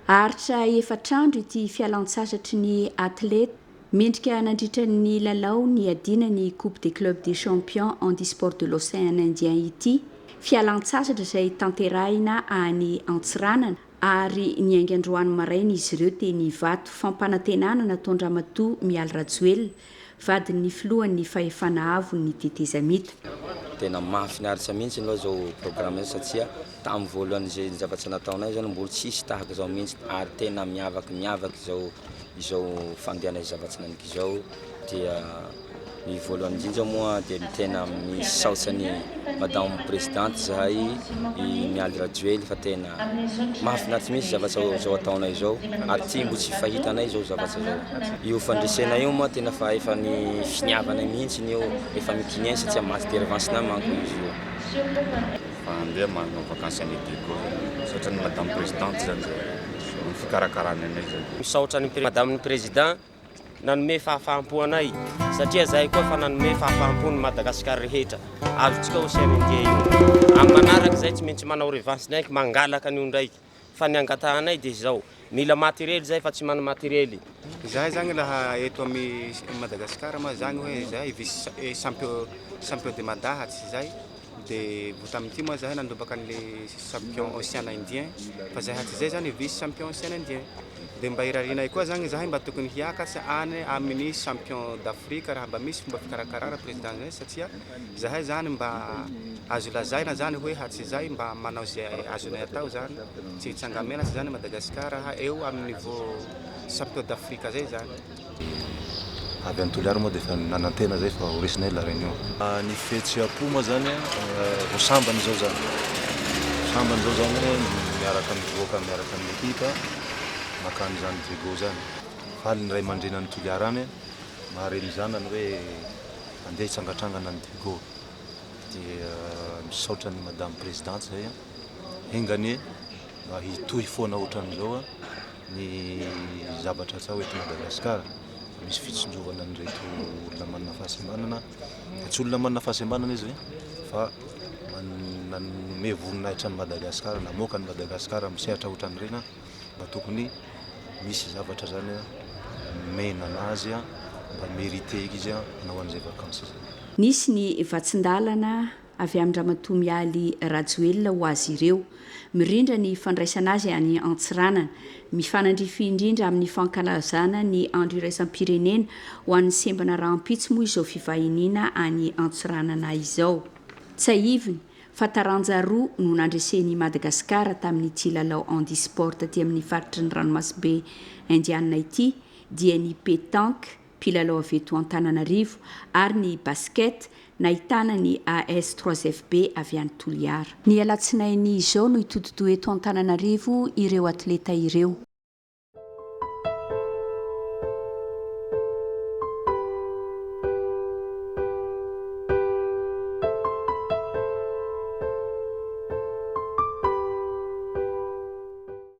Haharitra efatr'andro ity fialantsasatry ny atleta mendrika nandritra ny lalao niadiana ny Coupe des clubs des champions handisport de l'Océan Indien ity. Fialantsasatra izay tanterahina any Antsiranana ary niainga androany maraina izy ireo teny Ivato. Fampanantenana nataon-dRamatoa Mialy Rajoelina, vadin'ny filohan'ny Fahefana Avon'ny Tetezamita. Tena mahafinaritra mihitsy aloha izao programme izao satria tamin'ny voalohany izay zavatra nataonay zany mbola tsisy tahaka izao mihitsy ary tena miavaka miavaka izao izao fandehanay zavatra naniky izao dia ny voalohany indrindra moa dia tena misaotra ny madame présidente zahay i Mialy Rajoely fa tena mahafinaritra mihitsy zavatra zao ataonay izao ary ty mbo tsy fahitanay zao zavatra zao. Io fandresena io moa tena fa efa ny finiavanay mihitsy io efa mikineny satria match de revanche nay manko izy io. Fa andeha manao vakansy any Diego zany. Misaotra ny madame présidente zany zay ny fikarakarany anay zany. Misaotra ny madame ny président nanome fahafaham-po anay satria zahay koa efa nanome fahafaham-po ny Madagascar rehetra. Azontsika Océan Indien io. Amin'ny manaraka zay tsy maintsy manao revanche ndraiky mangalaka an'io ndraiky. Fa ny angatahanay dia izao, mila materiely zay fa tsy mana materiely. Zahay zagny laha eto amy Madagascar ma zagny hoe zahay vice champion champion de Mada hatrizay de vao tamin'ity moa zahay nandrombaka an'le champion Océan Indien fa zahay hatrizay zany vice champion Océan Indien de mba irarianay koa zagny zahay mba tokony hiakatry any amin'ny champion d'Afrique raha mba misy fomba fikarakarana président zay satria zahay zany mba azo lazaina zany hoe hatrizay mba manao zay azonay atao zany tsy hitsanga-menatra zany Madagascar eo amin'ny niveau champion d'Afrique zay zany. Avy any Toliara moa dia efa nanantena zay fa ho resinay La Réunion. Ny fihetseham-po moa zany vao sambany izao zany, sambany izao zany miaraka mivoaka miaraka amin'ny ekipa mankany zany Diego zany. Faly ny ray aman-dreny any Toliara any mahare ny zanany hoe andeha hitsangatrangana any Diego. Dia misaotra an'i Madame Présidente zay, enga anie mba hitohy foana ohatran'izao ny zavatra atao eto Madagasikara, misy fitsinjovana an'ireto olona manana fahasembanana, tsy olona manana fahasembanana izy fa nanome voninahitra an'i Madagasikara, namoaka an'i Madagasikara amin'ny sehatra ohatran'ireny mba tokony misy zavatra zany omena anazy mba mérité izy hanao an'izay vacances izay. Nisy ny vatsin-dalana avy amin-dRamatoa Mialy Rajoelina ho azy ireo. Mirindra ny fandraisana azy any Antsiranana. Mifanandrify indrindra amin'ny fankalazana ny Andro iraisam-pirenena ho an'ny sembana rahampitso moa izao fivahiniana any Antsiranana izao. Tsiahivina fa taranja roa no nandresen'i Madagasikara tamin'ity lalao handisport taty amin'ny faritry ny ranomasimbe Indiana ity dia ny pétanque mpilalao avy eto Antananarivo, ary ny basket, nahitana ny AS Trois FB avy any Toliara. Ny alatsinainy izao no hitodi-doha eto Antananarivo ireo atleta ireo.